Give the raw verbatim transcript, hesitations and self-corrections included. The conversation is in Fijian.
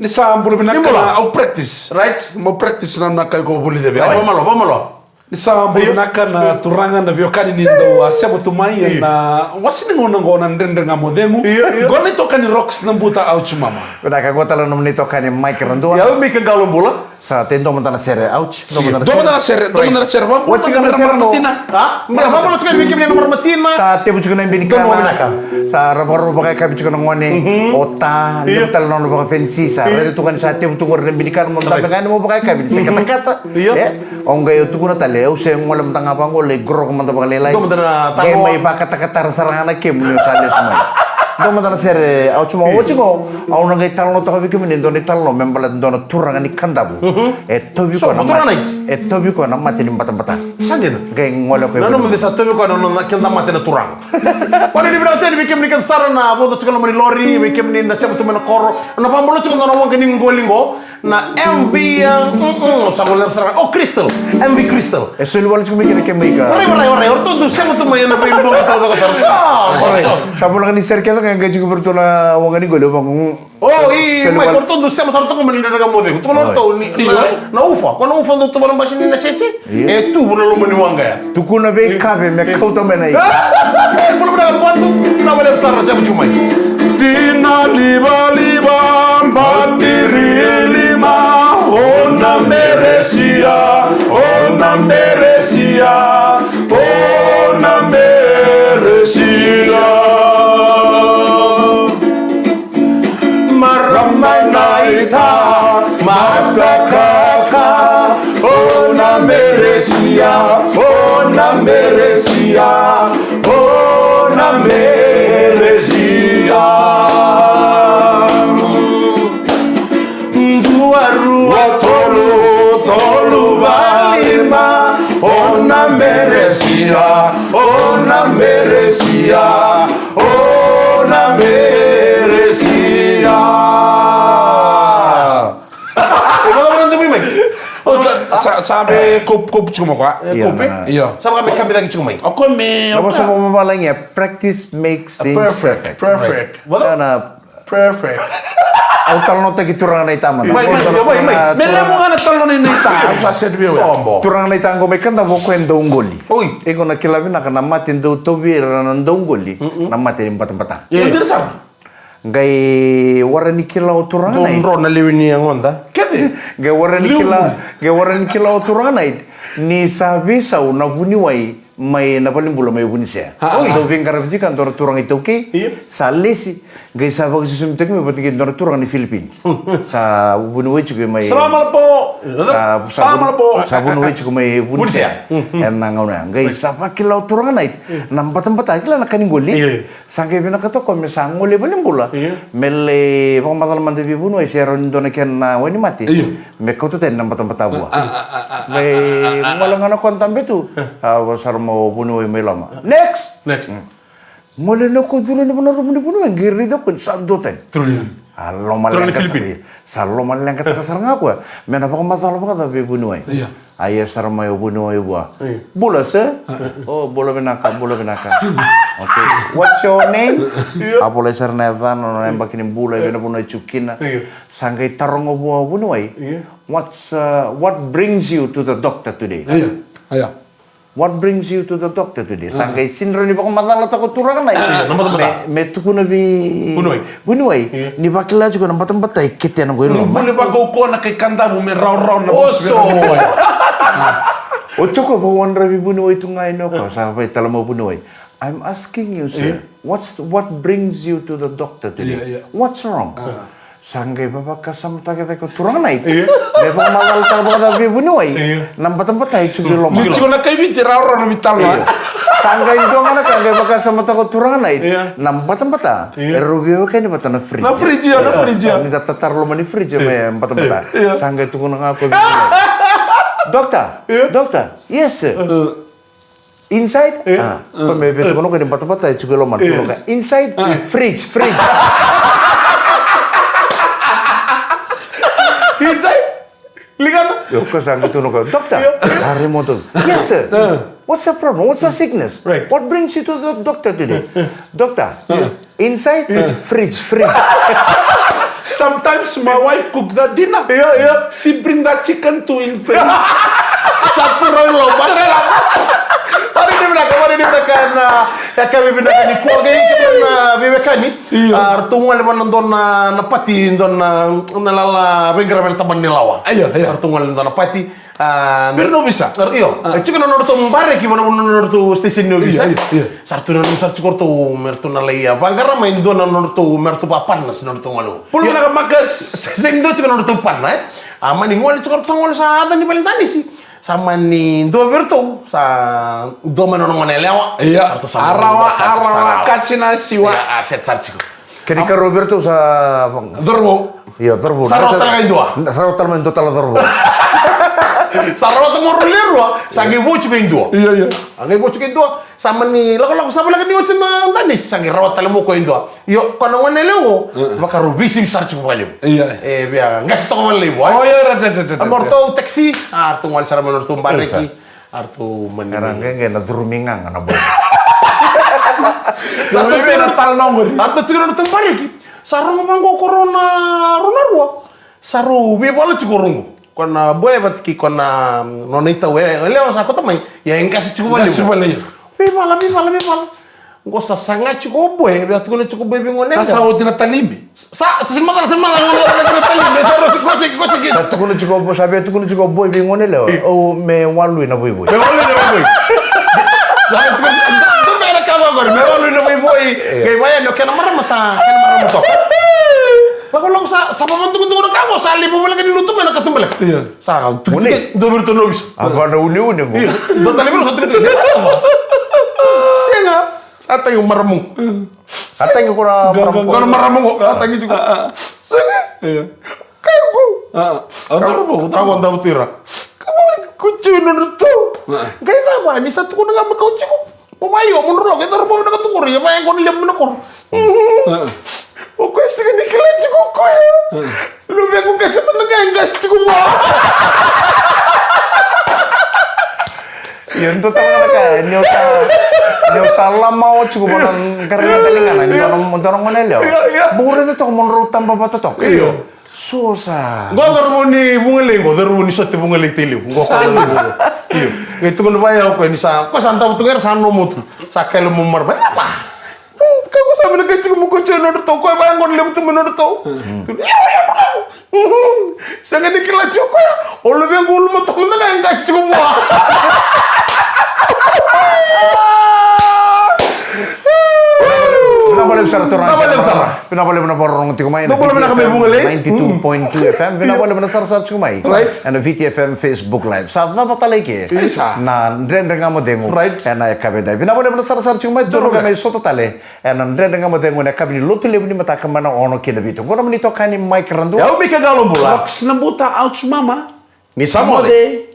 Ni sa bula vinaka na, au practice. Right. Mo practice na, na kai ko vuli de via. Vamalo, vamalo. Ni sa bula vinaka na turaga, na veiwekani ni dau a sema tu mai ena wasi ni gauna qo na Dredre Ga Mo Cegu. Io, io. Qo na itokani Rocks na buta, ouch mama. Vinaka, qo tale na nomuni itokani Mike Radua. Ia, au Mike Qalo Bula. Sa tei dua mada na sere, ouch. Dua mada na sere, dua mada na sere. Oti ga na sere qo. A? Mira, vamalo tiko vei kemuni na marama tina. Sa tevu tiko na ibe ni kana. Sa ravakarau vakayakavi tiko na gone. O ta, levu tale na nona vakafenisi. Sa raica tu ga ni sa tevu tu qori na ibe ni kana, mo dabe ga yani mo vakayakavi ni se katakata. Io. E, au qai au tukuna tale, au se gole mada ga vaqo, lai grog mada vakalailai. Dua mada na tano. Qai mai vakatakatara sara ga na kemu ni o sa lesu mai. Dua mada na sere, ouch mama, oti qo. Au na qai talanoataka vei kemuni e dua na italanoa me baleta e dua na turaga ni Kadavu. E tauvi koya na mate, e tauvi koya na mate ni batabata. Sa dina. Qai gole koya. Nanuma ni sa tauvi koya na, na, na keda mate na turaga. Io, ni vinaka tale vei kemuni kece sara na vodo tiko loma ni lori, vei kemuni na sema tu mai na koro. Na vabula tiko na waqa ni qoli qo. Na M V, uh, mm, mm, sa vola sara. O Crystal, M V Crystal. E soli wale tiko mai kina kemu ika. Warai, warai, warai. O ratou dau sema tu mai ena veibogi taucoko sara. Sa, warai. Sa vola ni sere kece ga qai tiko vei ratou na waqa ni qoli, o vaqo, mm. O, i, soli wale. O ratou dau sema sara toka mai na Dredre Ga Mo Cegu. Tukuna o ratou ni, na, na ufa. Ko na ufa dau tu vale basi ni na sese. Io. E tu vuna loma ni waqa ya. Tukuna vei Kave me kauta mai na ika. Bula vinaka Patu, vinaka vakalevu sara na sema tiko mai. Dina livaliva, batiri e lima, o na meresia, o na meresia, o na meresia. Marama naita matakaka, o na meresia, o na meresia, o na meresia. Dua, rua, tolu, tolu, va, lima, o na meresia, o na meresia, o na meresia. Sa, sa me kop-, kopu tiko mai koya. Io, kopu, e? Io. Sa vaka me kabi cake tiko mai. O koya me, na vosa vakavalagi ya, practice makes things perfect. Perfect. Right. Perfect. Au talanoataki turaga naita mada. Mai, mai, mai, mai. Me levu ga na talanoa ni naita. Au sa seti vei au. Sobo. Turaga naita qo mai Kadavu, o koya e dauqoli. Oi. Iko na kila vinaka na mate dau tauvi ira na dauqoli, na mate ni batabata. Io, dina sara. Qai warai ni kila o turaga naita. Dro na lewe ni yagoda. Kece. Qai warai ni kila, qai warai ni kila o turaga naita. Ni sa veisau na vuniwai mai na valenibula mai Vunisea. Dau veiqaravi tiko e dua na turaga iTaukei. Io. Sa lesi. Qai sa vakaisosomitaki mai vata kei dua na turaga ni Philippines. Sa vuniwai tiko mai. Salam alaikum. Sa, sa vuniwai tiko mai Vunisea. Ena gauna ya. Qai sa vakila o turaga naita na batabata, kila na ka ni qoli. Io. Sa qai vinakata o koya me sa gole i valenibula. Io. Me lai vakamacala mada vei vuniwai se rawa ni dua na kena wainimate. Io. Me kauta tani na batabata vua. Me gole ga na koya dabe tu. A, vosa sara mai o vuniwai mai loma. Next! Next. Gole na koya, curu yani vua na rumu ni vuniwai, qai raica o koya ni sa dua tani. A loma leqa sara. Sa loma leqataka sara ga o koya me na vakamacala vakacava vei vuniwai. Io. A ia sara mai o vuniwai vua. Io. Bula sir. O, bula vinaka, bula vinaka. Okay. What's your name? Io. A volai sara na yacana, na yabaki ni bula, e vei na vanua e tiko kina. Io. Sa qai taroga vua o vuniwai. Io. What's, uh, what brings you to the doctor today? Io. Io. What brings you to the doctor today? Sa qai sega ni rawa ni vakamacalataka o turaga naita. Me, me tukuna vei vuniwai. Vuniwai. Ni vakila tiko na batabata e kete yani qo i loma. Ni vuli vakaukauwa na kai Kadavu me rawarawa na vosa vei vuniwai. O tiko vakawadra vei vuniwai tu ga yani o koya, sa vakaitalatala mai o vuniwai. I'm asking you, sir, what's, what brings you to the doctor today? What's wrong? Sa qai vavakasamataka cake o turaga naita. Io. Me vakamacalataka vakacava vei vuniwai. Io. Na batabata e tiko i loma. Ni tiko na kai Viti, rawarawa na veitalanoa. Io. Sa qai dua ga na ka qai vakasamataka o turaga naita. Io. Na batabata. Io. E rau veiwekani vata na fridge. Na fridge, io, na fridge, io. Ni da tatara loma ni fridge, io, me batabata. Io. Sa qai tukuna ga o koya vei vuniwai. Doctor, io, doctor, yes, sir. Io. Inside? Io. A, o koya me via tukuna o koya ni batabata e tiko i loma. Io. Tukuna o koya, inside? Io. Fridge, fridge. Inside? Ligana? Io, o koya sa qai tukuna o koya, doctor. Io. A, remoto. Yes, sir. Io. What's the problem? What's the sickness? Right. What brings you to the doctor today? Io. Doctor. Io. Inside, fridge, fridge. Sometimes my wife cook the dinner. Io, io. She bring the chicken to in frame. Sa tu rau i loma. Sa tu rau i loma. Vakarau ni vinaka, vakarau ni vinaka na yakavi vinaka nikua, kei na veiwekani. Io. A, ratou gole vua na dua na, na pati, dua na, na lala veiqaravi ena tabana ni lawa. Io, io. Ratou gole na dua na pati. A, Vei ira na ovisa. Io. A. E tiko na nodratou bareki vua na, na nodratou station ni ovisa. Io, io, io. Sa ratou nanuma sara tiko ratou me ratou na lai, a, vaqara mai e dua na nodratou, me ratou va partners na nodratou gole. Pulu, io, vinaka Marcus. Se, se ni dua tiko na nodratou partner, e? A mani gole tiko ratou sa gole sa yaco ni vale danisi. Sa mani dua vei iratou sa dua mai na nona gone yalewa. Io. Ratou sa mani, arawa, sa, sa, arawa, sa, kaci na siwa. Io, a set sara tiko. Kena ikarua vei iratou sa cauravou. Io, cauravou. Sa rawa tale ga e dua. Rawa tale mai e dua tale cauravou. Sa rawa tale mai o rau lewe rua, sa qai vo tiko e dua. Io, io. A qai vo tiko e dua. Sa mani lakolako, sa voleka ni oti na danisi, sa qai rawa tale mai o koya e dua. Io, ko na gone lewe qo, mm, vakarau veisivi sara tiko vakalevu. Io. E via qase toka vakalevu, e? O, io, right, right, right, right. A, mo ratou taxi, a, ratou gole sara mai na nodratou bareki. Isa. A ratou mani. Era qai, qai na curumi gaga na boy. Sa ratou tiko na tala na oqori. A ratou tiko na nodratou bareki. Sa rogo vaqo ko rau na, rau na rua. Sa rau veivala tiko rau qo. Ko na boy vata kei ko na, nona itau e, e lewa sa kauta mai. Ia e qase tiko vakalevu. Qase vakalevu. Veivala, veivala, veivala. Qo sa saga tiko o boy, via tukuna tiko o boy vei gone. Sa, sa oti na talibi. Sa, sa sega ni macala, sega ni macala, sega ni macala, sega ni macala, sega ni macala, sega ni macala. Sa tukuna tiko, sa via tukuna tiko o boy vei gone lewa. Io. O me walu na voivoi. Me walu na voivoi. Sa tukuna, tukuna na ka vaqori, me walu na voivoi. Io. Qai vaya ni o kena marama sa, kena marama toka. Lakolako sa, sa vavadugudugu na ka qo, sa levu voleka ni lutu mai na katubaleka. Io. Sa ka, tukuna, dua vei iratou na ovisa. A, vana uneune qo. Io. Dua tale vei iratou sa tukuna. Sega. Sa tagi o maramu. Sa tagi ko na maramu. Ko na maramu qo. Sa tagi tiko. A, a. Sega. Io. Kaya qo. A, a. Ka qo, ka qo dau tira. Ka qo, ko tiko nodratou. A. Qai cava ni sa tukuna ga mai kau tiko. Mo mai o, mo drau lako, e cauravou vinaka tu qori, e vaya qo na levu mai na koro. A. O koya sega ni kila tiko o koya. A. Luvequ qase mada ga e qase tiko vua. Io, dua tale ga na ka, ni o sa, ni o sa lamawa tiko vua na qaravi na daligana, ni dua na, dua na gone yalewa. Io, io. Mo raica toka mo drau taba vata toka. Io. So sa. Qo cauravou ni Vugalei qo, cauravou ni sote Vugalei Tailevu. Qo sa. Io. Qai tukuna vaya o koya ni sa, ko sa davo tu qo era sa nomu tu. Sa kaila mo marama. Ka ko sa vinakati tiko mo kauti au e nodratou, koya vaya qo na levu tu mai nodratou. Sega ni kila tiko koya, o luvequ ulumatua mada ga e qase tiko vua. Vinaka vakalevu sara turaga. Vinaka vakalevu sara. Vinaka vakalevu na vakarorogo tiko mai. Vinaka vakalevu na ka mai Vugalei. Ninety-two point two F M. Vinaka vakalevu na sarasara tiko mai. Right. Ena Viti F M Facebook Live. Sa cava tale i ke? Isa. Na Dredre Ga Mo Cegu. Right. Ena yakavi edai. Vinaka vakalevu na sarasara tiko mai. Turaga mai sota tale. Ena Dredre Ga Mo Cegu ena yakavi ni Lotulevu ni mataka mai na ono ki na vitu. Qo nomuni itokani Mike Radua. Au Mika Qalobula. Fox Nabuta, ouch mama. Ni sa moce.